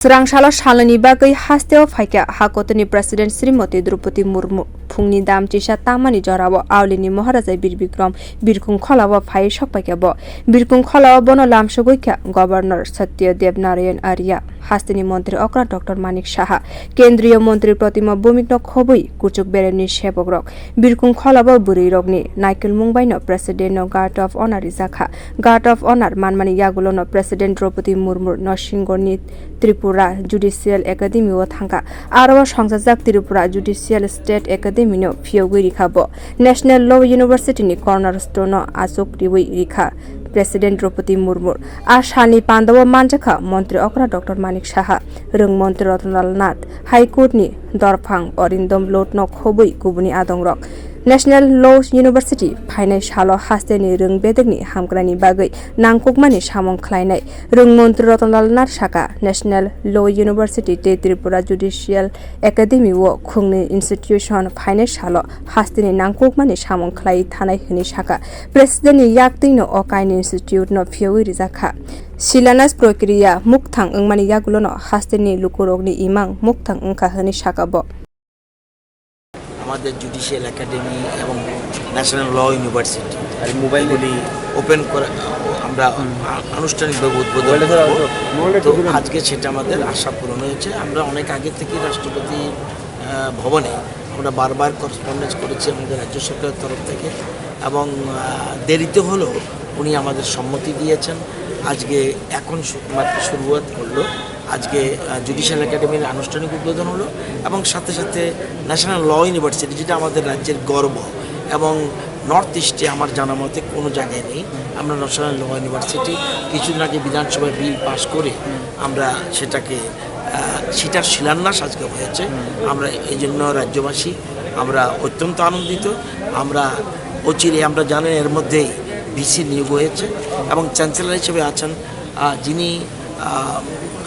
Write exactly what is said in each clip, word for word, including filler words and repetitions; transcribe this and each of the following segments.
Swrang salo salnwini bagwi hasteo phaikha Hakotorni President Srimati Droupadi Murmu. Phungni dam chisa tamani jorao Aulini Maharaja Bir Bikram birkung kholao phaiwi sokphaikha bo. Birkung kholao bono lamsogwi kha Governor Satya Dev Narayan Arya, hasteni montri okra Doctor Manik Saha, kendriya montri Pratima Bhumikno khobwi kuchuk beremni sebokrok. Birkung kholao bwrwirokni naikolmung baino Presidentno Guard of Honor rijakha. Guard of Honor manmani yagulono President Droupadi Murmu Nosingorni Tripura Judicial Academy o thangkha. Aro o songchajak Tripura Judicial State Academy no phiyogwi rikha bo. National Law University ni cornerstone no achuk riwi rikha President Droupadi Murmu. A salni pandao manjakha Montri okra Doctor Manik Saha, Rwng Montri Ratan Lal Nath, High Court ni dorphang Arindam Lodh no khobwi kubuni adongrok. National Law University phainai salo hasteni rwng bedekni hamkraini bagwi nangkukmani samung khlainai. Rwng Montri Ratan Lal Nath saka, National Law University tei Tripura Judicial Academy o khungni institution phainai salo hasteni nangkukmani samung khlai thanai hwnwi saka. President ni yaktwino o kaini institute no phiyogwi rijakha. Silanas prokriya mukthang wngmani yagulono hasteni lukurokni imang mukthang wngkha hwnwi saka bo. আমাদের judicial academy এবং ন্যাশনাল ল ইউনিভার্সিটি আর মোবাইল এগুলি ওপেন করে আমরা আ-, আনুষ্ঠানিকভাবে উদ্বোধন করব। তো আজকে সেটা আমাদের আশা পূরণ হয়েছে। আমরা অনেক আগে থেকে রাষ্ট্রপতি, আহ, ভবনে আমরা বারবার করেসপন্ডেন্স করেছি আমাদের রাজ্য সরকারের তরফ থেকে এবং, আহ, দেরিতে হলেও উনি আমাদের সম্মতি দিয়েছেন। আজকে এখন শু-, মাত্র শুরুয়াত করলো। আজকে, আহ, জুডিশিয়াল একাডেমির আনুষ্ঠানিক উদ্বোধন হলো এবং সাথে সাথে ন্যাশনাল ল ইউনিভার্সিটি, যেটা আমাদের রাজ্যের গর্ব এবং নর্থ ইস্টে আমার জানা মতে কোনো জায়গায় নেই। আমরা ন্যাশনাল ল ইউনিভার্সিটি কিছুদিন আগে বিধানসভায় বিল পাস করে আমরা সেটাকে, আহ, সেটার শিলান্যাস আজকে হয়েছে। আমরা এই জন্য রাজ্যবাসী আমরা অত্যন্ত আনন্দিত। আমরা অচিরে, আমরা জানেন এর মধ্যেই ভিসি নিয়োগ হয়েছে এবং চ্যান্সেলর হিসেবে আছেন, আহ, যিনি, আহ,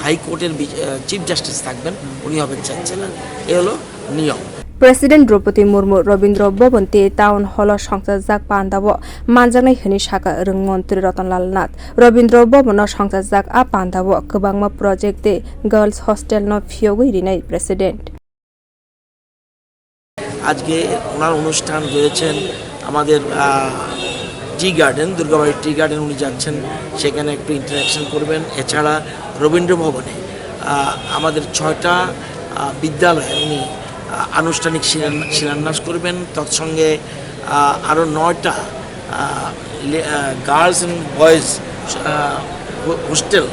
হাইকোর্টের বি-, আহ, চিফ জাস্টিস থাকবেন, উনি হবেন চ্যান্সেলর। এ হলো নিয়ম। President Droupadi Murmu Rabindra Bhavan tei Town Hall o songchajak pandao manjaknai hwnwi saka rwng montri Ratan Lal Nath. Rabindra Bhavan o songchajak a pandao kwbangma project tei girls hostel no phiyogwi rinai President. আজকে ওনার অনুষ্ঠান রয়েছেন আমাদের, আহ, tea garden, দুর্গাবাড়ির tea garden উনি যাচ্ছেন, সেখানে একটু ইন্টারাকশন করবেন। এছাড়া রবীন্দ্র ভবনে, আহ, আমাদের ছয়টা, আহ, বিদ্যালয়ে উনি, আহ, আনুষ্ঠানিক শিলান-, শিলান্যাস করবেন। তৎসঙ্গে, আহ, আরও নয়টা, আহ, লে-, আহ, গার্লস অ্যান্ড বয়েজ, আহ, হো-, হোস্টেল,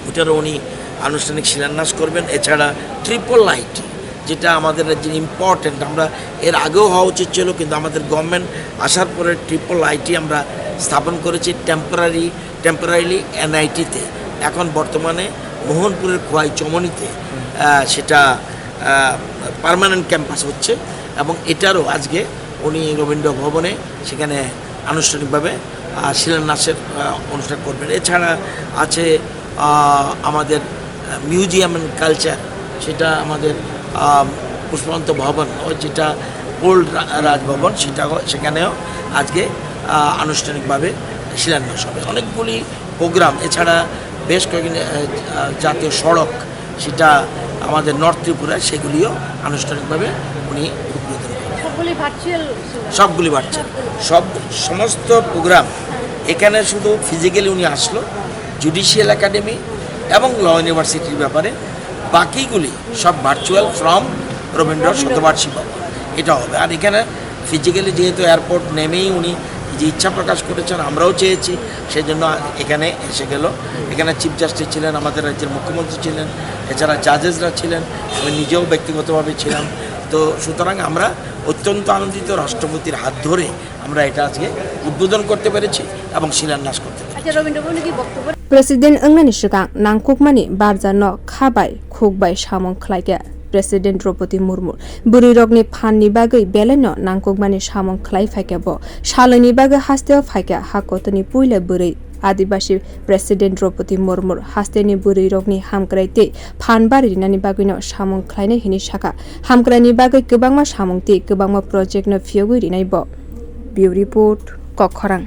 ওটারও উনি আনুষ্ঠানিক শিলান্যাস করবেন। এছাড়া ট্রিপল আইটি, যেটা আমাদের রাজ্যের ইম্পর্টেন্ট, আমরা এর আগেও হওয়া উচিত ছিল, কিন্তু আমাদের গভর্নমেন্ট আসার পরে ট্রিপল আইটি আমরা স্থাপন করেছি টেম্পোরারি, টেম্পোরারিলি এনআইটিতে। এখন বর্তমানে মোহনপুরের খোয়াই চমনিতে, আহ, সেটা, আহ, পার্মানেন্ট ক্যাম্পাস হচ্ছে এবং এটারও আজকে উনি রবীন্দ্র ভবনে সেখানে আনুষ্ঠানিকভাবে, আহ, শিলান্যাসের, আহ, অনুষ্ঠান করবেন। এছাড়া আছে, আহ, আমাদের, আহ, মিউজিয়াম অ্যান্ড কালচার, সেটা আমাদের, আহ, পুষ্পবন্ত ভবন, ও যেটা ওল্ড রা-, রাজভবন, সেটা, সেখানেও আজকে, আহ, আনুষ্ঠানিকভাবে শিলান্যাস হবে। অনেকগুলি প্রোগ্রাম, এছাড়া বেশ কয়েকটি, আহ, আহ, জাতীয় সড়ক, সেটা আমাদের নর্থ ত্রিপুরা, সেগুলিও আনুষ্ঠানিকভাবে উনি উদ্বোধন করবেন। সবগুলি ভার্চুয়াল ছিল? সবগুলি ভার্চুয়াল। সবগুলি। সব, সমস্ত প্রোগ্রাম এখানে শুধু ফিজিক্যালি উনি আসলো, জুডিশিয়াল একাডেমি এবং ল ইউনিভার্সিটির ব্যাপারে, বাকিগুলি সব ভার্চুয়াল ফ্রম রবীন্দ্র শতবার্ষিকী ভবন, এটা হবে। আর এখানে ফিজিক্যালি যেহেতু এয়ারপোর্ট নেমেই উনি যে ইচ্ছা প্রকাশ করেছেন, আমরাও চেয়েছি, সেই জন্য এখানে এসে গেল। এখানে চিফ জাস্টিস ছিলেন, আমাদের রাজ্যের মুখ্যমন্ত্রী ছিলেন, এছাড়া জাজেসরা ছিলেন, আমি নিজেও ব্যক্তিগতভাবে ছিলাম। তো সুতরাং আমরা অত্যন্ত আনন্দিত, রাষ্ট্রপতির হাত ধরে আমরা এটা আজকে উদ্বোধন করতে পেরেছি এবং শিলান্যাস করতে পেরেছি। আচ্ছা, রবীন্দ্র ভবনে কি বক্তব্য? President wngnani swkang nangkukmani barjano kha bai khuk bai samung khlaikha President Droupadi Murmu. Bwrwirokni phanni bagwi belaino nangkukmani samung khlai phaikha bo. Salnwini bagwi hasteo phaikha Hakotorni puila bwrwi. Adibasi President Droupadi Murmu hasteni bwrwirokni hamkrai tei phan bari rinani bagwino samung khlainai hwnwi sakha. Hamkraini bagwi kwbangma samung tei kwbangma projectno phiyogwi rinai bo. Bureau Report, Kokkhorang.